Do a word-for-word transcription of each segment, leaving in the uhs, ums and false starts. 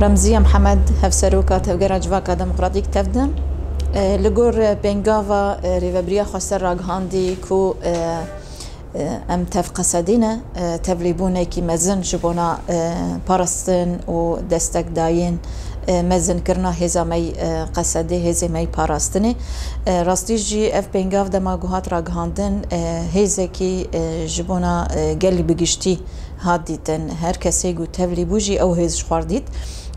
Remziye Mihemed, Hevseroka Tevgera Civaka Demokratîk, tevdin. E, li gor pêngava, e, Rêvebiriya Xweser ragihandî ku, e, e, em tev qesedî ne, e, tevlîbûnekî mezin ji bona, e, parastin û destekdayîn, e, mezinkirina hêza me yî, e, qesedê, hêzê me yî parastinê. E, rastî jî ev pêngav dema ku hat ragihandin, e, hêzekî, e, ji bona, e, gelî bi giştî hat dîtin. Her kesê ku tevlî bû jî ew hêz ji xwe r dît.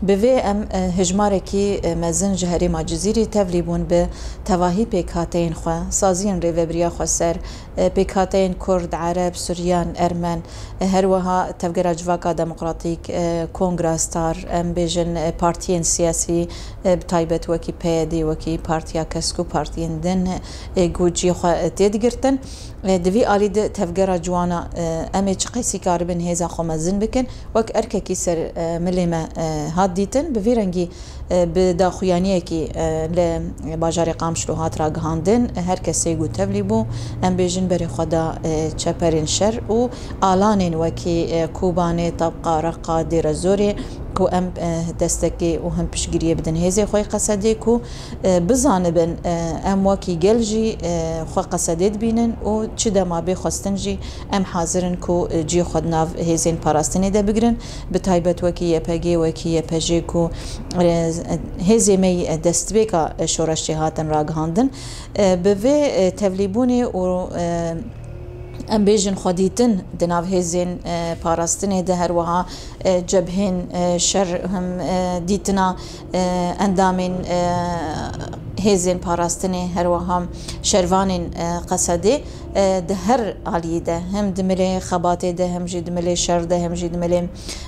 Bi vê em, e, hejmarekî, e, mezin ji herêma Cizîrê tevlî bûn bi tevahî pêkhateyên xwe, saziyên Rêvebiriya Xweser, e, pêkhateyên Kurd, Ereb, Suryan, Ermen, e, her wiha Tevgera Civaka Demokratîk, e, Kongra Star, em bêjin, e, partiyên siyasî, e, bi taybet wekî P Y D, wekî Partiya Kesk û partiyên din, e, ku cihê xwe, e, tê digirtin. E, di vî alî de tevgera ciwana, e, em ê çi qasî karibin hêza xwe mezin bikin, wek erkekî ser, e, milê me, e, hat dîtin. Bi vî rengî, e, bi daxuyaniyekî, e, li bajarê Qamişlo hat ragihandin. Her kesê ku tevlî bû, em bêjin berê xwe da, e, çeperên şer û alanên wekî, e, Kobanê, Tabqa, Reqa, Dêrezorê ku em, e, destekê û him piştgiriyê bidin hêzê xwe yê qesedê ku, e, bizanibin, e, em wekî gel jî, e, xwe qesedê dibînin û çi dema bê xwestin jî em hazir in ku, e, cihê xwe di nav hêzên parastinê de bigirin. Bi taybet wekî Y P G, wekî Y P J ku, e, hêzê me yî, e, destpêka, e, şoreşê hatin ragihandin. E, bi vê, e, tevlîbûnê û, e, em bêjin xwedîtin di nav hêzên, e, parastinê de, her wiha, e, cebhên, e, şer him, e, dîtina, e, endamên, e, hêzên parastinê, her wiha şervanên, e, qesedê, e, di her aliyê de, him di milê xebatê de, him jî di milê şer de, him jî di milê,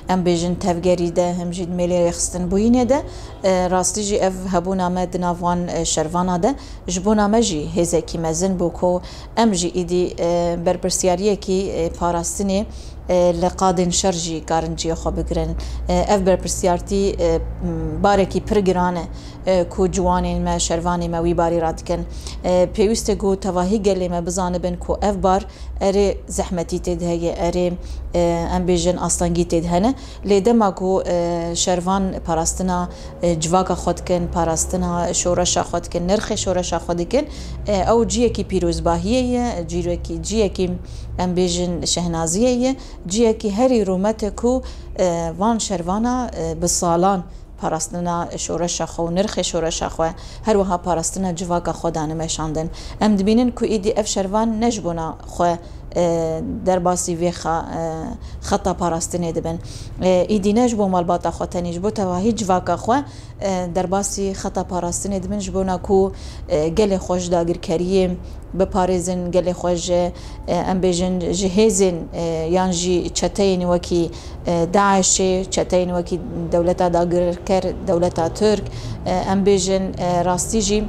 em bêjin, tevgerî de, him jî di milê rêxistinbûyînê de, e, rastî jî ev hebûna me di nav wan, e, şervana de ji bona me jî hêzekî mezin bû ku em jî îdî, e, berpirsiyariyekî, e, parastinê, e, li qadên şer jî karin cihê xwe bigirin. E, ev berpirsiyartî, e, m, barekî pir giran e, e, ku ciwanên me, şervanê me wî barî radikin. E, pêwîst e ku tevahî gelê me bizanibin ku ev bar erê zehmetî tê de heye, erê, e, em bêjin astengî tê de hene. Lê dema ku, e, şervan parastina, e, civaka xwe dikin, parastina şoreşa xwe dikin, nirxê şoreşa xwe dikin, e, ew ciyekî pîrozbahiyê ye, ciyekî, ciyekî em bêjin şehnaziyê ye, ciyekî herî rûmet e ku, e, van şervana, e, bi salan parastina şoreşa xwe û nirxê şoreşa xwe, her wiha parastina civaka xwe dane meşandin. Em dibînin ku îdî ev şervan ne ji bona xwe, e, derbasî vê xa-, e, xeta parastinê dibin. E, îdî ne ji bo malbata xwe tenê, ji bo tevahî civaka xwe, e, derbasî xeta parastinê dibin, ji bona ku, e, gelê xwe ji dagirkeriyê biparêzin, gelê xwe ji, e, em bêjin, ji hêzên, e, yan jî çeteyên wekî, e, DAIŞê, çeteyên wekî dewleta dagirker, dewleta Tirk, e, em bêjin, e, rastî jî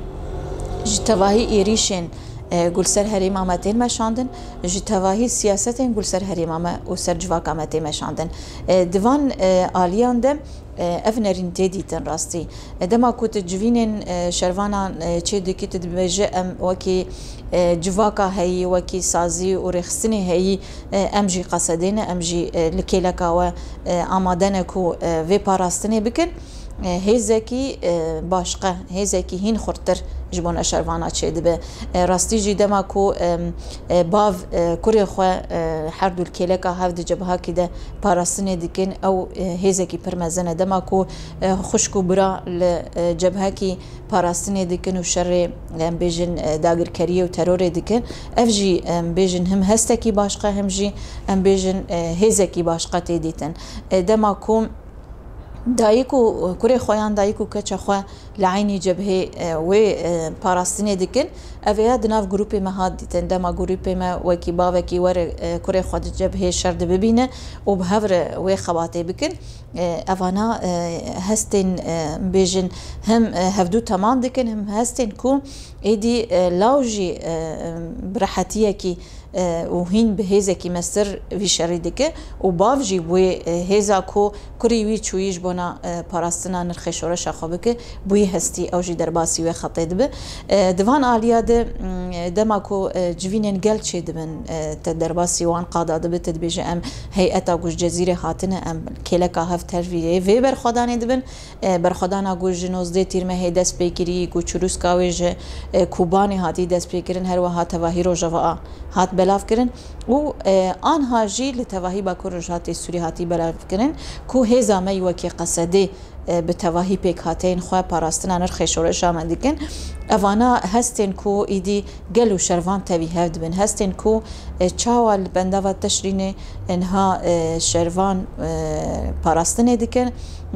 ji tevahî êrîşên, e, ku li ser herêma me tên meşandin, ji tevahî siyasetên ku li ser herêma me û ser civaka me tê meşandin. E, di van, e, aliyan de, e, ev nerîn tê dîtin rastî. E, dema ku tu civînên, e, şervanan, e, çê dikî, tu dibêjî, em wekî, e, civaka heyî, wekî sazî û rêxistinê heyî, e, em jî qesedê ne, em jî, e, li kêleka we, e, amade ne ku, e, vê parastinê bikin. E, hêzekî, e, başqe, hêzekî hîn xurttir ji bona şervana çêdibe. E, rastî jî dema ku, em, e, bav, e, kurê xwe, e, her du li kêleka hev di cebhakî de parastinê dikin, ew, e, hêzekî pir mezin e. Dema ku, e, xwişk û bira li, e, cebhekî parastinê dikin û şerê, em bêjin, e, dagirkeriyê û terorê dikin, ev jî, em bêjin, him hestekî başqe, him jî, em bêjin, e, hêzekî başqe tê dîtin. E, dema ku dayik û kurê xwe yan dayik û keça xwe li eynî cebhê, e, wê, e, parastinê dikin. Ev ê ya di nav grûpê me hat dîtin. Dema grûpê me wekî bavekî were, e, kurê xwe di cebhê şer de bibîne û bi hev re wê xebatê bikin. E, evana, e, hestên, e, bêjin, him, e, hevdû teman dikin, him hestên ku êdî, e, law jî, e, bi rehetiyekî, e, û hîn bi hêzekî mestir vî şerî dike û bav jî wê, e, hêza ku kurî wî çûyî ji bona, e, parastina nirxê şoreşa xwe bike, bûyî hestî ew jî derbasî wê xetê dibe. E, di van aliya de, m, dema ku, e, civînên gel çêdibin, e, te derbasî wan qada dibe, te dibêje, em heyeta ku ji Cezîrê hatine, em kêleka hev tevî yê vê berxwedanê dibin. E, berxwedana ku ji nozdeh Tîrmehê dest pê kirî, ku çirûska wê ji, e, Kobanê hatî dest pê kirin, her wiha tevahî Rojava a hat belav kirin û, e, anha jî li tevahî Bakur Rojhatê Sûrî hatî belav kirin ku hêza me yî wekî Qesedê, e, bi tevahî pêkhateyên xwe parastina nirxê şoreşa me dikin. Evana hestên ku îdî gel û şervan tevî hev dibin. Hestên ku, e, çawa li bendava Teşrînê, e, niha, e, şervan, e, parastinê dikin.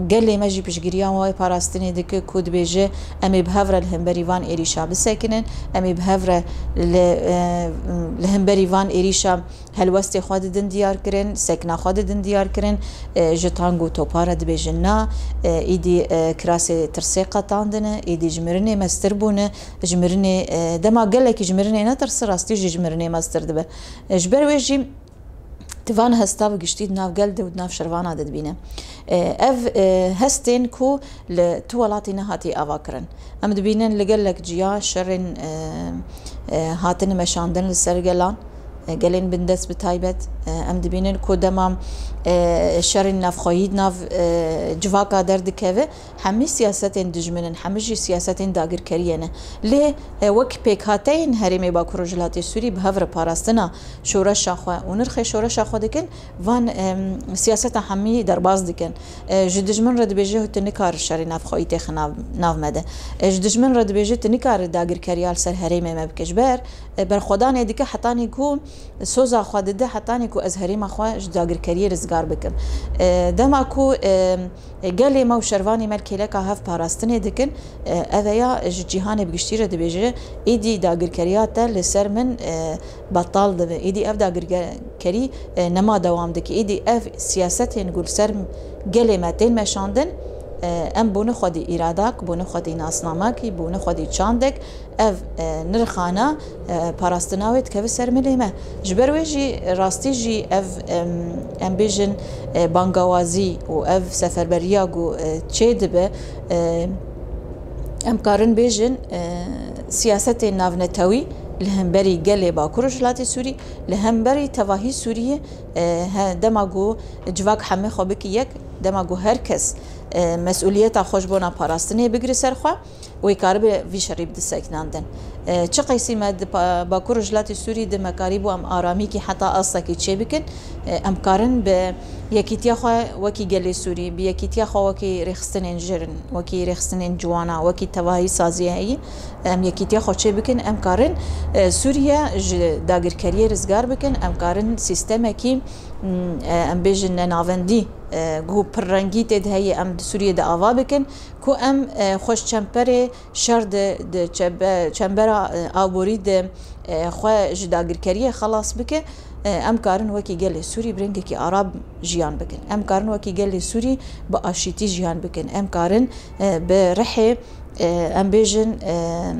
Gelê me jî piştgiriya wê parastinê dike ku dibêje, em ê bi hev re li hemberî van êrîşa bisekinin, em ê bi hev re li, e, li hemberî van êrîşa helwestê xwe didin diyar kirin, sekna xwe didin diyar kirin, e, ji tank û topa re dibêjin na, e, îdî, e, kirasê tirsê qetandine, îdî ji mirinê mestir bûne, ji mirinê, e, dema gelekî ji mirinê netirse, rastî jî ji mirinê mestir dibe. E, ji ber wê jî tu van hesta bi giştî di nav gel de û di nav şervana de dibîne. E, ev, e, hestên ku li tu welatî nehatî ava kirin. Em dibînin li gelek ciya şerên, e, e, hatine meşandin li ser gelan, e, gelên bindest bi taybet. E, em dibînin ku dema, e, şerên navxweyî di nav, e, civaka derdikeve, hemî siyasetên dijmin in, hemî jî siyasetên dagirkeriyê ne. Lê, e, wek pêkhateyên Herêmê Bakur Rojhilatê Sûrî bi hev re parastina şoreşa xwe û nirxê şoreşa xwe dikin, van, em, siyaseta hemî derbas dikin. E, ji dijmin re dibêje, tu nikar şerê navxweyî têxe nav, nav me de. E, ji dijmin re dibêje, tu nikar dagirkeriya li ser herêmê me bike. Ji ber, e, berxwedanê dike hetanî ku soza xwe dide, hetanî ku ez herêma xwe ji dagirkeriyê rizgar bikim. E, dema ku, e, e, gelê me û şervanê me li kêleka hev parastinê dikin, e, eveya ji cîhanê bi giştî re dibêje, êdî dagirkeriya te li ser min, e, betal dibe. Êdî ev dagirkerî, e, nema dewam dike. Êdî ev siyasetên ku li ser gelê me tên meşandin, e, em bûne xwedî îradak, bûne xwedî nasnamek, bûne xwedî çandek, ev, e, nirxana, e, parastina wê dikeve ser milê me. Ji ber wê jî rastî jî ev, em, em bêjin, e, bangawazî û ev seferberiya ku, e, çê dibe, e, em karin bêjin, e, siyasetên navnetewî li hemberî gelê Bakur Rojhilatê Sûrî, li hemberî tevahî Sûriyê, e, he, dema ku civak hemê xwe bike yek, dema ku her kes, e, mesûliyeta xwe ji bona parastinê bigire ser xwe, wê karibe vî şerî bide sekinandin. E, çi qeysî me di pa-, Bakur Rojhilatê Sûrî de me karîbû em aramîkî heta astekî çê bikin. E, em karin bi yekîtiya xwe wekî gelê Sûrî, bi yekîtiya xwe wekî rêxistinên jêr in, wekî rêxistinên ciwana, wekî tevahî saziyê heyî, em yekîtiya xwe çê bikin, em karin, e, Sûriye ji dagirkeriyê rizgar bikin, em karin sîstemekî, m, e, em bêjin nenavendî, e, ku pirrengî tê de heye, em di Sûriyê de ava bikin, ku em, e, xwe ji çemperê şer de, di çebe-, çembera, e, aborî de, e, xwe ji dagirkeriyê xelas bike, e, em karin wekî gelê Sûrî bi rengekî arab jiyan bikin. Em karin wekî gelê Sûrî bi aşîtî jiyan bikin. Em karin, e, bi rihê, e, em bêjin, e,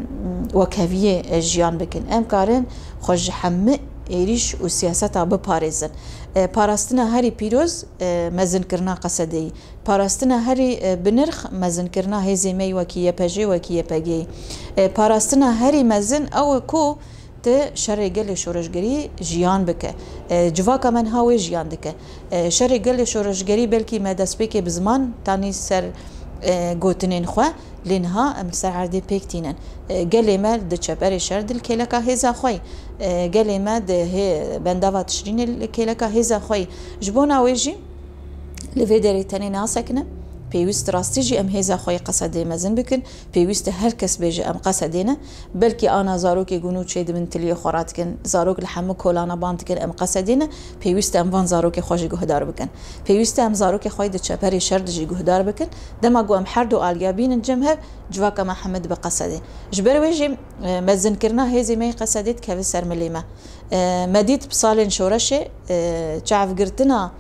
wekheviyê, e, jiyan bikin. Em karin xwe ji hemî êrîş û siyaseta biparêzin. E, parastina herî pîroz, e, mezinkirina Qesedeyî. Parastina herî, e, binirx mezinkirina hêzê me yî wekî Y P G, wekî Y P G'yî. E, parastina herî mezin ew e ku tu şerê gelê şoreşgerî jiyan bike. E, civaka me niha wê jiyan dike. E, şerê gelê şoreşgerî belkî me destpêkê bi ziman tanî ser, e, gotinên xwe, lê niha em li ser erdê pêk tînin. E, gelê me di çeperê şer di li kêleka hêza xwe yî. E, gelê me di hê-, bendava Tişrînê li kêleka hêza xwe yî. Ji bona wê jî li vê derê tenê nasekine. Pêwîst rastî jî em hêza xwe yê Qesedê mezin bikin. Pêwîst e her kes bêje em Qesedê ne. Belkî ana zarokê ku nû çêdibin tiliyê xwe radikin, zarok li hemû kolana ban dikin em Qesedê ne. Pêwîst e em van zarokê xwe jî guhdar bikin. Pêwîst e em zarokê xwe yê di çeperê şer de jî guhdar bikin. Dema ku em her du aliya bînin cem hev, civaka me hemî dibe Qesedê. Ji ber wê jî, e, mezinkirina hêzê me yê Qesedê dikeve ser milê me. E, me dît bi salên şoreşê, e, çavgirtina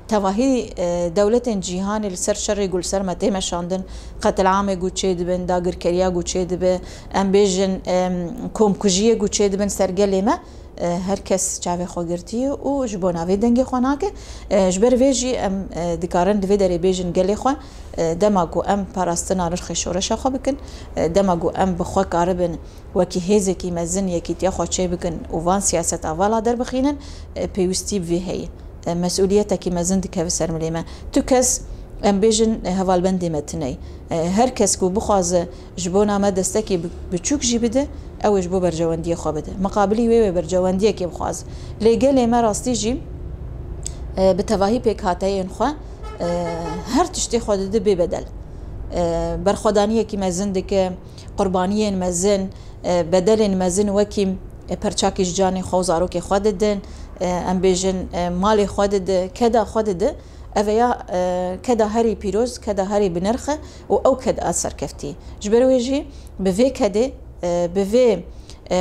Tevahî, e, dewletên cîhanê li ser şerê ku li ser me tê meşandin, qetilamê ku çêdibin, dagirkeriya ku çêdibe, em bêjin, em, komkujiyê ku çêdibin ser gelê me, e, her kes çavê xwe girtiye û ji bona vê dengê xwe nake. E, ji ber vê jî em, e, dikarin di vê derê bêjin gelê xwe, e, dema ku em parastina nirxê şoreşa xwe bikin, e, dema ku em bi xwe karibin wekî hêzekî mezin yekîtiya xwe çêbikin û van siyaseta vala derbixînin, e, pêwîstî bi vê heye. E, mesûliyetekî mezin dikeve ser milê me. Tu kes, em bêjin, e, hevalbendê me tune ye. E, her kes ku bixwaze ji bona me destekê bi-, biçûk jî bide, ew ê ji bo berjewendiyê xwe bide. Miqabilî wê wê berjewendiyekê bixwaze. Lê gelê me rastî jî, e, bi tevahî pêkhateyên xwe, e, her tiştê xwe dide bê bedel. E, berxwedaniyekî mezin dike, qurbaniyên mezin, e, bedelên mezin wekî, e, perçakî ji canê xwe û zarokê xwe didin, e, em bêjin, e, malê xwe dide, keda xwe dide. Ev ya, e, keda herî pîroz, keda herî bi nirx e û ew keda serkeftî. Ji ber wê jî bi vê kedê, e, bi vê, e,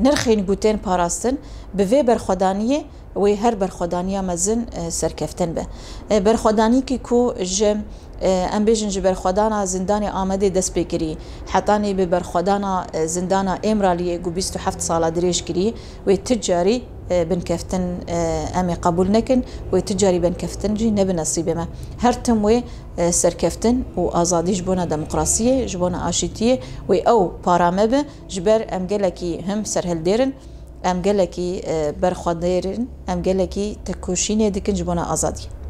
nirxên ku tên parastin, bi vê berxwedaniyê wê her berxwedaniya mezin, e, serkeftin be. E, berxwedaniyekî ku ji, e, em bêjin ji berxwedana zindanê Amedê dest pê kirî, hetanî bi berxwedana, e, zindana Êmraliyê ku bîst û heft sala dirêj kirî, wê tu carî, e, binkeftin, e, em ê qebûl nekin, wê tu carî binkeftin jî nebe nesîbê me. Her tim wê, e, serkeftin û azadî ji bona demokrasiyê, ji bona aşîtiyê, wê ew para me be, ji ber em gelekî him serhildêr in, em gelekî, e, berxwedêr in, em gelekî tekoşînê dikin ji bona azadiyê.